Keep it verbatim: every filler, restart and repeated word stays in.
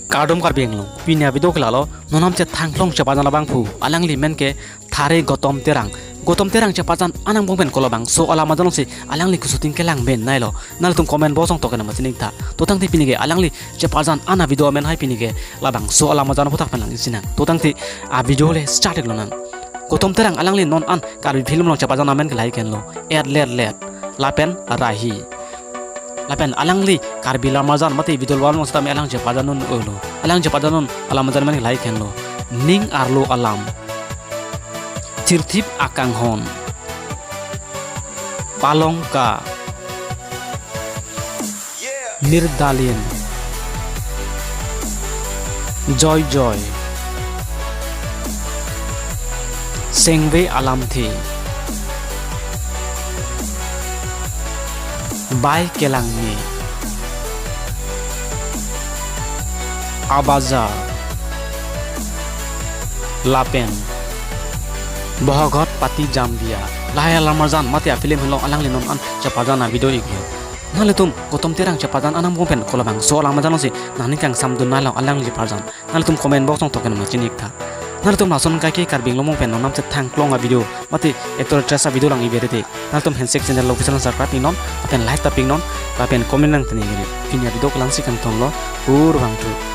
Kardom Karbi Anglong, pini avideo ke lalo, non an chethang klong chepajan abangphu, alangli men ke Thare Gautam Terang. Gautam Terang chepajan anang bong pen kolobangso alam ajan si alangli ke-shooting kelang pen nailo. Nanglitum comment box along token nama chining tha. To tangte pini ke alangli chepajan an avideo amen hai pini ke labangso alam ajan aphuthak pen lang chinang. To tangte avideo le start iklo nang. Gautam Terang alangli non an Karbi film along chepajan amen ke lahai henlo, Et Let Let lapen Rahi. Lapen alangli Karbi Lammarjan mate video album along setame alang chepajan un-elo. Alang chepajan un alam ajan amen ke lahai henlo, Ning Arlo Alam, Chirthip Akanghon, Palongka, Mirdalin, Joy Joy, Sengve Alamthe, Bai Kelangme, Abajar, lapen Bohogot Pati Jambia. Lahai alam ajan mate afilm henlo alangli non an chepajan avideo iklo. Nanglitum Gautam Terang chepajan anang bong pen kolobangso alam ajan si nangning kangsam dun nailo alang chepajan. Nanglitum comment box along token nama chining tha. Nanglitum lason kaike Karbi Anglong bong pen non an chethang klong avideo mate actor actress avideo lang iberete, nanglitum handshake channel lo official subscribe iknon, lapen like ta pi iknon, lapen comment nang tene giri. Pini avideo ke lang si kangtonlo, kurvangthu.